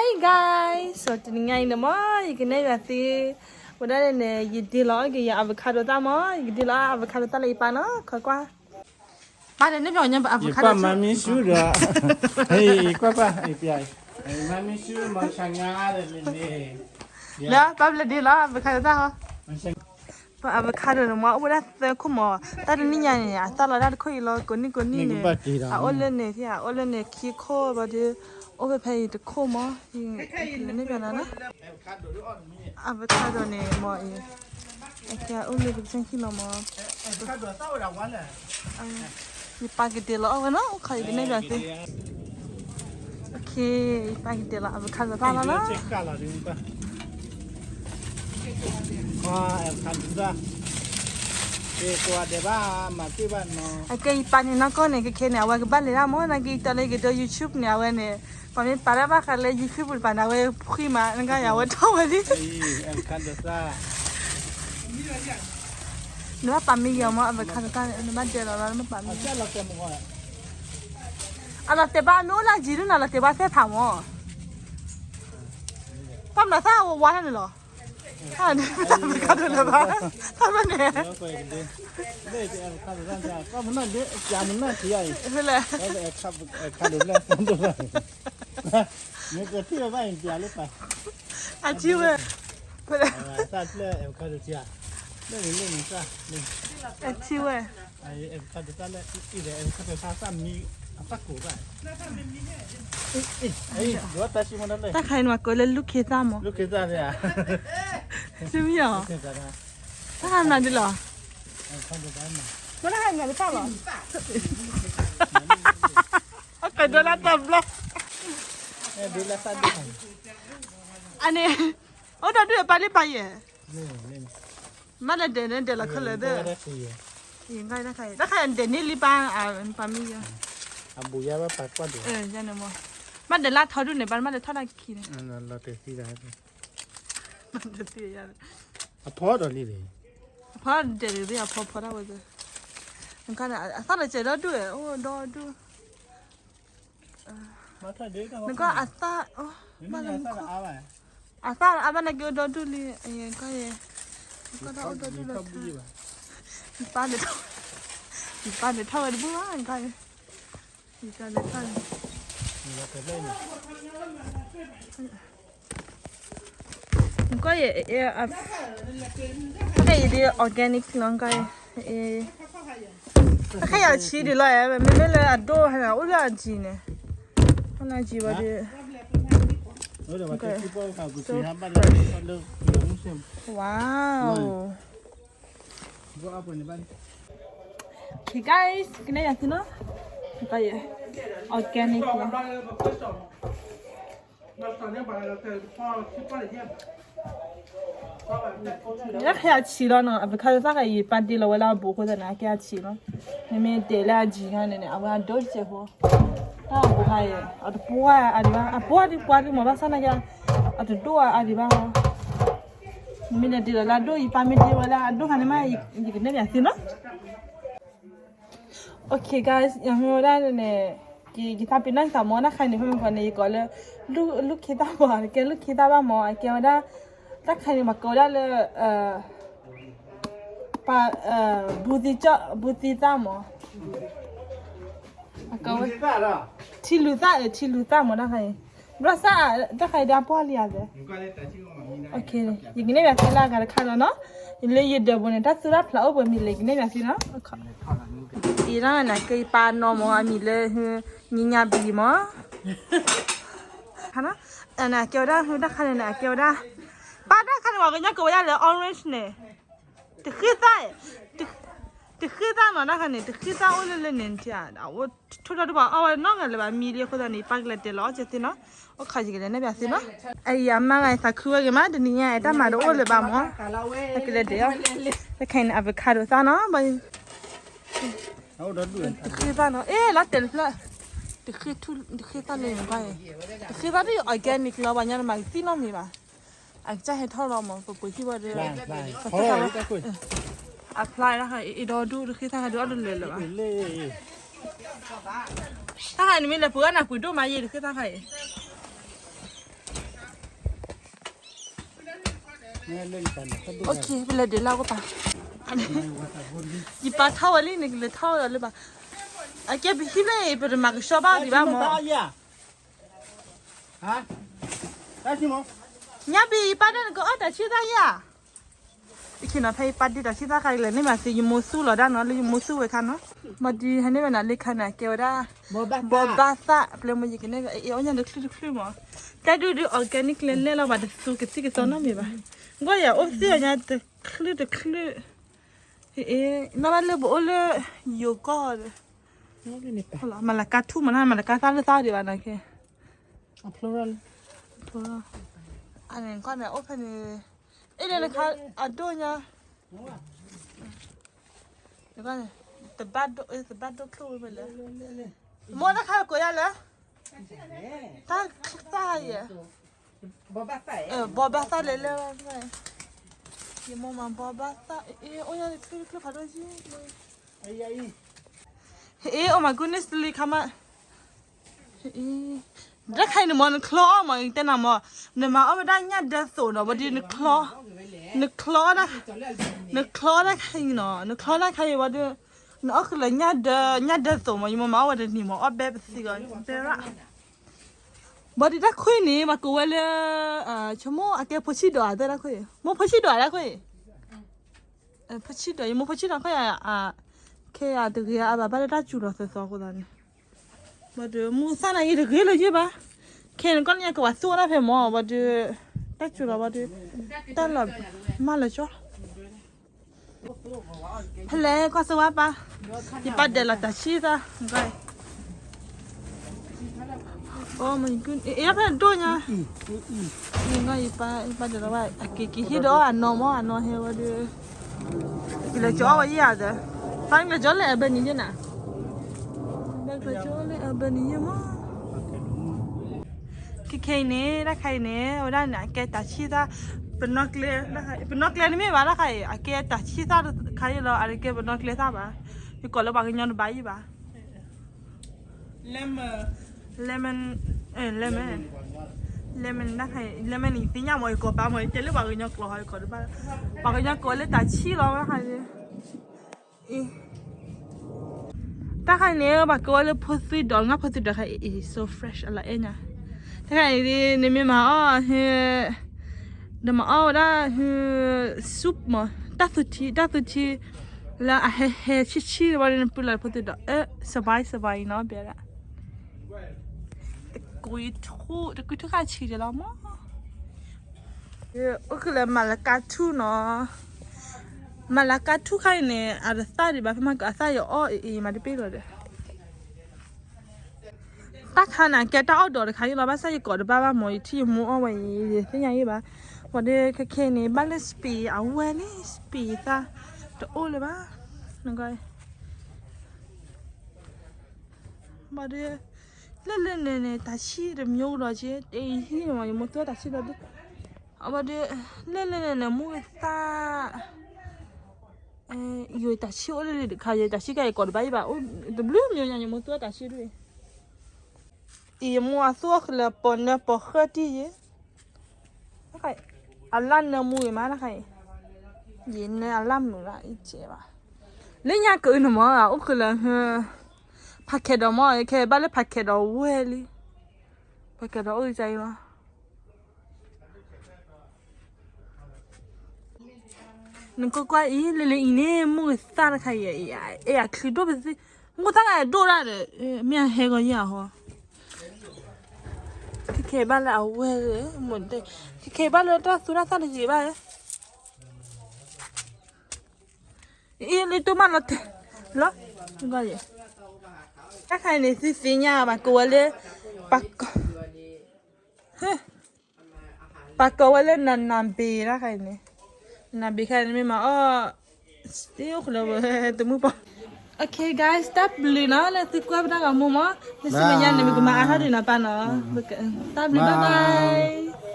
Hey guys, so တနံၤညါအံၤန့ၣ်မ့ၢ် ယကနဲၣ်ယၤသ့ ဝဲဒၣ်န့ၣ် ယဒ့လီၤအီၣ်က့ၤယၤ avocado သၣ်မ့ၢ် ယကဒ့လီၤ avocado သၣ်လၢယပၢ်နီၤ ခီကွၢ် ပၢ်န့ၣ် န့ၣ်ပျီညါ avocado မၤမ့ၢ်ဆူဒီး ဟဲကွၢ်ကွၢ် ပျီ မၤမ့ၢ်ဆူမၤဆါငါဒီးန့ၣ် လၢပၢ်ဘျဲၣ်ဒ့လီၤ avocado သၣ်ဟီ ပှၤ avocado န့ၣ်မ့ၢ် အိၣ်ဝဲဒၣ်သၢခိၣ်မး, တၢ်တနံၣ်ညါန့ၣ် အသၣ်လီၤဒၣ်တခိၣ်အံၤလီၤ, ကိးနံၣ်ကိးနံၣ်န့ၣ် အအိၣ်လၢန့ၣ် အအိၣ်လၢန့ၣ်ခံခိၣ်ဘၣ်ဒီး အိၣ်ဖဲဖဲအံၤတခိၣ်မး, န့ၣ်ဘၣ်နၤနီၤ avocado န့ၣ်မ့ၢ်အံၤ အကဲအိၣ်လၢကစၢၢ်ခံလီၤမး, ယပၢ်ကဒဲးလီၤအီၣ်ဝဲနီၤ, အိၣ်ခါအံၤကနဲၣ်ဘၣ်သ့ ယပၢ်ကဒဲးလီၤ avocado သၣ်လီၤနီၤ. အကဲယပၢ်န့ၣ်နီၢ်ကီၢ်န့ၣ် ခဲခဲန့ၣ် အဝဲကဘၣ်လဲၤဒၣ်မး, နာ်က့တီလၢယကဒိ YouTube န့ၣ် အဝဲန့ၣ် ပှၤမ့ၢ်ပာ်တၢ်ဘၣ်ဃးလၢ YouTube တပၤန့ၣ် အဝဲဖှံမး, နကယၤဝဲထီၣ်ဝဲလံ နဘၣ်ပာ်မ့ၢ်ယၤမး avocado သၣ်န့ၣ် နဘၣ်ဒဲးလီၤလီၤ နဘၣ်ပာ်မ့ၢ်ယၤ အလီၤတဲာ်ဘၣ်မ့ၢ်အိၣ်လၢအယံၤဒ်န့ၣ် လီၤတဲာ်ဘၣ်သဲဖးမး, တၢ်မနုၤသၣ်ဝါဝါထီၣ်န့ၣ်လီၤ, တၢ်မနုၤသၣ်ဝါဝါထီၣ်န့ၣ်လီၤ, တၢ်မနုၤန့ၣ် ဖဲလဲၣ် အထံဝဲ အထံဝဲ တၢ်ခါအံၤန့ၣ် ကိးလၢလူၢ်ခ့သၣ်မး, လူၢ်ခ့သၣ်, တၢ်ခါမနုၤဒ်လီၤ, မ့ၢ်တၢ်ခါမနုၤတၢ်လီၤ, အကဒိလၢတဘျီ, အန့ၣ် အိၣ်ဒီးဒုးပာ်လံပာ်ယဲၢ် မ့ၢ်လၢဒဲးန့ၣ် ဒဲးလီၤခဲလၢာ်သ့ၣ်, တၢ်ခါအံၤ တၢ်ခါအံၤဒဲးန့ၢ်လံပာ်, ပာ်မ့ၢ်ယၤ, အဘူးယါဘၣ်ပာ်ကွၢ်ဒဲး, မ့ၢ်ဒဲးလၢထီဒုးန့ၣ် ပာ်မ့ၢ်ဒဲးထီၣ်တၢ်ခံန့ၣ်, အဖီဒီး, အဖီဒဲးန့ၣ် အဖီဖီတၢ်ဝဲသ့ၣ်, အသၣ်ဒီးစဲးဒီဒူၣ်, အိၣ်ဒီဒူၣ် နကအသၣ်, ဘၣ်လၢမူခိၣ်, အသၣ်အါဘၣ်နာ်က့အိၣ်ဒီဒူၣ်လံ, ကီယဲ, ကီဒီးအိၣ်ဒီဒူၣ်လီၤ, ယပၢ်န့ၣ်ထီၣ်, ယပၢ်န့ၣ်ထီၣ်ဝဲတဘူၣ်ဘၣ်, ကီယဲ, ယပၢ်န့ၣ်ထီၣ် နကီၢ်ယဲ, ဖဲယဒ် organic နီၢ်ကီၢ်ယဲ, တၢ်ခါယၤဆံးဒ်လီၤ, မ့မ့ၢ်လၢအဒိၣ်ဟဲန့ၣ် အိၣ်လၢအယံၤန့ၣ်, အိၣ်လၢအယံၤဝဲဒီး, wow, okay guys, ကနဲၣ်ယၤသ့နီၤ, နကီၢ်ယဲ, organic လီၤ တၢ်ခါအဆံးလီၤနီၤ, avocado သၣ်ခါအံၤ ပၢ်ဒ့လီၤဝဲလၢအဘူးအဃိသတးန့ၣ် အကဲအဆံးလီၤ, မ့မ့ၢ်ဒဲးလၢအယံၤခါန့ၣ်န့ၣ် အဝဲအဒိၣ်တစဲးဖိ, တၢ်အဘူးခါအံၤ အတပှၢ်အါဒံးဘၣ်, အပှၢ်ဒံးပှၢ်ဒံးမး ဘၣ်ဆၣ်နာ်က့ အတဒိၣ်အါဒံးဘၣ်, မ့ၢ်လဲၤဒ့လီၤလၢအဒိၣ် ယပၢ်မ့ၢ်ဒ့ဝဲလၢအဒိၣ်ခါန့ၣ်မး ယကနဲၣ်ယၤသ့နီၤ. Okay guys, ယမ့ၢ်ဝဲဒၣ်န့ၣ်, ယသးပ့ၤနီၣ်သးမ့ၢ်တၢ်ခါန့ၣ် ဖဲမ့ၢ်ကီးန့ၣ် ယကိးလၢ လူၢ်ခ့သၣ်မး, ကဲလူၢ်ခ့သၣ်ဘၣ်မး, အကဲဝဲဒၣ် တၢ်ခါန့ၣ် ပှၤကိးဝဲဒၣ်လၢ ပှၤ ဘူးသံသၣ်မး, အကဝဲ ထံလူၤသၣ်, ထံလူၤသၣ်မး တၢ်ခါအံၤ, ဘျီသၣ် တၢ်ခါအံၤဒၣ်ပှၢ်လံဧါသဲး, ယကနဲၣ်ယၤသ့လၢအဂၤတခါလီၤနီၤ, လၢယဒၢးပူၤန့ၣ် တၢ်သူတၢ်ဖျးအိၣ်ပှဲၤမံၤလဲၣ် ယကနဲၣ်ယၤသ့နီၤ. အံၤဒၣ်န့ၣ် ကဲယပၢ်နီၢ်မး အမံၤလၢ ညါညါဘံၤမး, အကဲဝဲဒၣ် တၢ်ခါန့ၣ်န့ၣ် အကဲဝဲဒၣ် ပၢ်တၢ်ခါန့ၣ် ပှၤကညီကိးဝဲဒၣ်လၢ orange န့ၣ် တဃ့သၣ်, တဃ့သၣ်နီၤ တၢ်ခါန့ၣ် တဃ့သၣ်အိၣ်လၢလၢန့ၣ် အအိၣ်ထိၣ်ထီၣ်တဘၣ်အီၣ်ဝဲနီတဂၤလၢၤဘၣ် မံလံအဃိသတးန့ၣ် ပၢ်ကလဲၤတဲလီၤအီၣ်ကဲသ့နီၤ, အိၣ်ခါယကလဲၤနဲၣ်ဘၣ်သ့နီၤ, အအံၤအမါဂၤသးခုဝဲဂ့ၤမး တနံၤညါအတၢ်မၤတအိၣ်လၢၤဘၣ်မး, အကလဲၤတဲအီၤ, တၢ်ခါန့ၣ် avocado သၣ်နီၤ, တဃ့သၣ်နီၤ အဲၣ်လီၤတဲာ်တဖျၢၣ်, တဃ့သၣ်လၢန့ၣ်ဘၣ်, တဃ့သၣ်ဒ် organic လီၤ ပှၤညီတမၤကသံၣ်နီတမံၤဘၣ် အကစၢ်ဟဲထီၣ်လီၤမး ပပှ့ၤဟံၣ်ဝဲဒီး apply တၢ်ခါအံၤ အံၤဒီဒူၣ် တဃ့သၣ်ခါဒုးအီၣ်တလၢာ်လၢၤဘၣ်, တၢ်ခါအံၤနမ့ၢ်လဲၤပှ့ၤအီၣ်နၤပှ့ၤဒိၣ်မးယဲ တဃ့သၣ်ခါအံၤ, Okay, ပလဲၤဒုးလၢ်ကပၤ, ယပာ်ထီၣ်ဝဲလံန့ၣ် ကလဲၤထီၣ်ဝဲဒီးလၢဘၣ်, အကဲပဟံၣ်ဖျၢၣ်အံၤ ပတမၤကဆှီဘၣ်ဒံးဘၣ်မၢ်, ညါဘံၣ်ယပၢ်ဒၣ်နကအီၣ်တၢ်ဆံၣ်သၣ်ယၤ, တခ့နီၤ ဖဲယပၢ်ဒ့တၢ်ဆံၣ်သၣ်ခါလဲၣ်န့ၣ်မးသ့ ယမိၢ်သူၣ်လီၤဒၣ်နီၤ လၢယမိၢ်သူၣ်ဝဲခါနီၤ, မ့ၢ်ဒ်ဟဲန့ၢ်ဝဲနၤလၢခါန့ၣ် ကဲဝဲဒၣ် ဘီဘၣ်သၣ်, ပျဲမ့ၢ်ယကန့ၢ် အအိၣ်ညါတချုးတချုးမး, တၢ်ဒုးဒုး organic လဲၤလဲၣ်လီၤ ဘၣ်တသူကသံၣ်ကသီနီတမံၤဘၣ်, ကွၢ်ယၤအိၣ်သ့ၣ်အီၤညါတချုးတချုး, နီၢ်ဘၣ်လၢပအိၣ်လၢ ယိၤကီၢ်ဒီး မၤလၤကါထူၣ်မးနီၤ မၤလၤကါသၣ်လၢသၣ်ဒံးဘၣ်နီၤ, အန့ၣ်ကွၢ်န့ၣ် အိၣ်ဖဲန့ၣ်, အ့ၣ်လၢနခါအဒိၣ်ညါ, တဘၣ်ဒိၣ် တဘၣ်ဒိၣ်ချိၣ်ဝဲဖဲလဲၣ်, မိၢ်တၢ်ခါကိးယၤလၢ တၢ်သၣ်ယဲၢ်, ဘီဘၣ်သၣ်လဲၤလၢ ယမိၢ်မၤဘီဘၣ်သၣ် အ့ၣ် အိၣ်ညါတချုးတချုးဖးဒိၣ်ယံၤ, အ့ၣ် oh my goodness လံခါမး, တၢ်ခါအံၤန့ၣ်မး နချီအီၣ်မး တဲနၤမး, နမၤအီၣ်ဝဲဒၣ်ညၣ်ဒၢသိးနီၤ ဘၣ်ဒီး နချီ, နချီ, နချီတၢ်ခါအံၤနီၤ နချီတၢ်ခါအံၤဘၣ်ဒီး နအီၣ်ဃုာ်လၢညၣ်ဒၢ, ညၣ်ဒၢသိးမး ယမိၢ်မၤအီၣ်ဝဲတနံၤမး အီၣ်ဘဲပသံဂီၤ ဘဲရၣ်, ဘၣ်ဒီးတၢ်ခွံန့ၣ် ပှၤကိးဝဲလၢ, ဆိကမိၣ်အကဲဖိဆံၣ်ဒီး အတဲတၢ်ခွံ, မိၢ်ဖိဆံၣ်ဒီးတၢ်ခွံ ဖိဆံၣ်ဒီး ယမိၢ်ဖိဆံၣ်ဒီး ခဲအံၤတဂ့ၤ အဘၣ်ဘၣ်လၢတၢ်စူၤလီၤသီသီအဃိသးန့ၣ်, ဘၣ်ဒီးမုၢ်သၣ်နာ်က့ၤတဂ့ၤလၢၤယ့ၢ်ဘၣ်, ခဲအံၤနကီၢ်န့ၣ် ကဘၣ်သူၣ်အီၣ်တၢ်ဖဲမၢ် ဘၣ်ဒီး, တၢ်စူၤလီၤဘၣ်ဒီး, တၢ်လီၤမၢ်လၢာ်ကၠီ ဖဲလဲၣ်ကွၢ်သိဝဲပၢ်, ယပၢ်ဒဲးလီၤတၢ်ဆံၣ်သၣ်, အ့ၣ်ဖဲဒိၣ်ညါ, ယပၢ်, ယပၢ်ဒဲးလီၤဘၣ် အက့ၤက့ၤဟ့ၣ်ဒီးအနီၢ်မၢ် အနီၢ်ဟဲဝဲဒီး, ကလဲၤကၠီအီၣ်ဝဲယဲၢ်ဧါသၢ, ဖဲကလဲၤကၠီလၢ Albany ယဲၢ်နၤ, ကလဲၤကၠီလၢ Albany ယဲၢ်မၢ် ခဲခဲအံၤန့ၣ် တၢ်ခါအံၤန့ၣ် အဝဲဒၣ်န့ၣ် အကဲတၢ်ဆံၣ်သၣ်, ပနီၣ်ကျဲ, ပနီၣ်ကျဲတမ့ၢ်ဘၣ် တၢ်ခါအံၤ အကဲတၢ်ဆံၣ်သၣ်တခါအံၤလီၤ အတကဲပနီၣ်ကျဲသၣ်ဘၣ်, ယကိးလၢပှၤကညီတဘၣ်အံၤဘၣ်, lemon, lemon, lemon, တၢ်ခါအံၤ lemon န့ၣ် ယသ့ၣ်ညါမး ယကိးပၢ်မး ယတဲလၢပှၤကညီကျိာ်ဟီ ယကိးတဘၣ်, ပှၤကညီကိးလၢတၢ်ဆံၣ်လီၤ တၢ်ခါအံၤ တၢ်ခါအံၤန့ၣ် ပှၤကိးဝဲလၢဖိသွံဒီး ငါဖိသွံဒီးခါအံၤ so fresh အလီၤအဲၣ်ညါ, တၢ်ခါအံၤ နမ့ၢ်မၤအီၣ်, နမၤအီၣ်ဝဲဒၣ်, soup မး တၢ်သူထံ တၢ်သူထံ လၢအဟဲဟဲဆံၣ်ဆံၣ်ဝဲန့ၣ် နပုၢ်လၢ်ဖိသွံဒီး အၢ စဘဲစဘဲနီၤ ဘဲဒၣ် တကွံထူၣ်ခါဆံးဒဲးလီၤမး, အိၣ်ဃုာ်လၢမၤလၤကါထူၣ်နီၤ, မၤလၤကါထူၣ်ခါအံၤန့ၣ် အတသၣ်ဒံးဘၣ် ဖဲမၤကအသၣ်ယအီၣ်အံၤအံၤမၤတပ့ၢ်လီၤဒီး, တၢ်ခါန့ၣ် ကဲတၢ်အီၣ်ဒီးတခါအံၤလီၤ ဘၣ်ဆၣ်ယကိးတဘၣ်ဘၣ်မး ယထံၣ်ယမိၢ်အီၣ်ဝဲအံၤ ယသ့ၣ်ညါအံၤဘၣ်, ဘၣ်ဒီးခဲခဲအံၤန့ၣ် ဘၣ်လၢ စပံး အဝဲလံ စပံးသၣ် တအိၣ်လၢၤဘၣ်, ဘၣ်ဒီး လၢလၢန့ၣ်န့ၣ် တၢ်ဆံၣ်တမျိုးဒီးက့ တအံၤဟံၣ်န့ၣ်မး ယမိၢ်သူၣ်တၢ်ဆံၣ်ဒီးဒုး, အဘၣ်ဒီး လၢလၢန့ၣ်န့ၣ် မူကသၣ်, ယတၢ်ဆံၣ်အိၣ်လၢလၢတခါ ယတၢ်ဆံၣ်ကဲယကိးတဘၣ်ယံၤဘၣ် အိၣ်တဘျုးမံၤညါ ယမိၢ်သူၣ်တၢ်ဆံၣ်ဒုး, အံၤယမိၢ်အသူၣ်အိၣ်ဃုာ်လၢပီၤနၢပီၤဃၢတံၢ်ယံၤ အလၢနၢမူဂ့ၤမးတခါအံၤ, ယနၢအလၢမုာ်လၢအံၤကဲဘၣ်, လၢညါကအုနမး အိၣ်ဃုာ်လၢ ဖးခဲဒီးမး ခဲဘၣ်လၢဖးခဲဒီးဝဲလံ, ဖးခဲဒီးအိၣ်ကၢ်အံၤလီၤ, နကွၢ်ကွၢ်အံၤ လၢလၢအံၤန့ၣ် မူကသၣ်တခါအံၤ အဲၣ်အချုးဒိၣ်ပသ့, မူကသၣ်တခါအံၤဒိၣ်ဒၣ်ဒီး မ့ၢ်အဟဲဂီၤယၤဟီ ခဲခဲဘၣ်လၢအဝဲ, ခဲခဲဘၣ်လၢတၢ်သူတၢ်သၣ်တဂ့ၤဘၣ်, အံၤလၢတိၢ်မးလီၤတဲာ်, လီၤ, တၢ်ခါအံၤန့ၣ် သုသ့ၣ်ညါဘၣ်ကိးဝဲလၢ, ပှၤကိးဝဲလၢ နနဘ့ တၢ်ခါအံၤန့ၣ်, နနဘ့ခါအံၤန့ၣ်မ့ၢ်မၤအီၣ်, အိၣ်ဃုာ်လၢဝဲတမုၢ်ပီ Okay guys တၢ်ဘျုးနီၤ လၢသုကွၢ်ပတၢ်ဂီၤမူမး, လၢဆူမဲာ်ညါန့ၣ် မ့ၢ်ကမၤအါထီၣ်ဒံးနီၤပၢ်နီၤ, တၢ်ဘျုး bye bye.